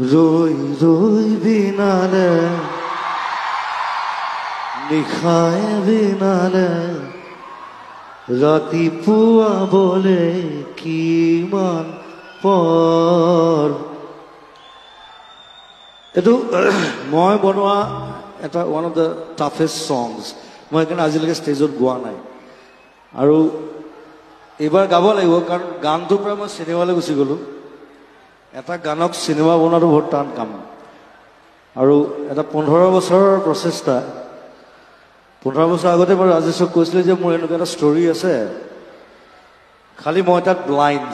ৰৈ ৰৈ বিনালে, নিশাই বিনালে, ৰাতিপুৱাবলে কিমান পৰ। এইটো মই বনোৱা এটা one of the toughest songs. মই সেইকাৰণে আজিলৈকে ষ্টেজত গোৱা নাই আৰু এইবাৰ গাব লাগিব, কাৰণ গানটোৰ পৰা মই চিনেমালৈ গুচি গ'লোঁ। এটা গানক চিনেমা বনোৱাটো বহুত টান কাম আৰু এটা 15 বছৰৰ প্ৰচেষ্টা। 15 বছৰ আগতে মই ৰাজেশক কৈছিলোঁ যে মোৰ এনেকুৱা এটা ষ্টৰী আছে, খালি মই তাত ব্লাইণ্ড,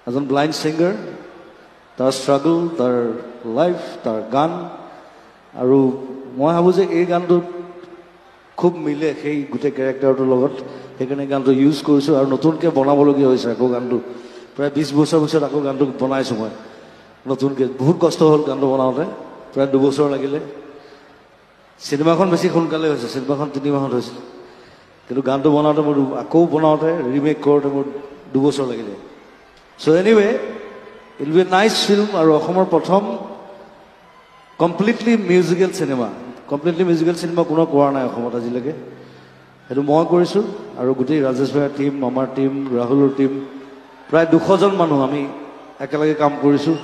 এজন ব্লাইণ্ড ছিংগাৰ, তাৰ ষ্ট্ৰাগল, তাৰ লাইফ, তাৰ গান। আৰু মই ভাবোঁ যে এই গানটোত খুব মিলে সেই গোটেই কেৰেক্টাৰটোৰ লগত, সেইকাৰণে গানটো ইউজ কৰিছোঁ। আৰু নতুনকৈ বনাবলগীয়া হৈছে আকৌ গানটো, প্ৰায় 20 বছৰ পিছত আকৌ গানটো বনাইছোঁ মই নতুনকৈ। বহুত কষ্ট হ'ল গানটো বনাওঁতে, প্ৰায় 2 বছৰ লাগিলে। চিনেমাখন বেছি সোনকালে হৈছে, চিনেমাখন 3 মাহত হৈছিল, কিন্তু গানটো বনাওঁতে মোৰ আকৌ বনাওঁতে ৰিমেক কৰোঁতে মোৰ 2 বছৰ লাগিলে। So anyway, it be a nice film আৰু অসমৰ প্ৰথম completely musical cinema. Completely musical cinema কোনো কৰা নাই অসমত আজিলৈকে, সেইটো মই কৰিছোঁ। আৰু গোটেই ৰাজেশ ভাইৰ টীম, আমাৰ টীম, ৰাহুলৰ টীম, প্ৰায় 200জন মানুহ আমি একেলগে কাম কৰিছোঁ।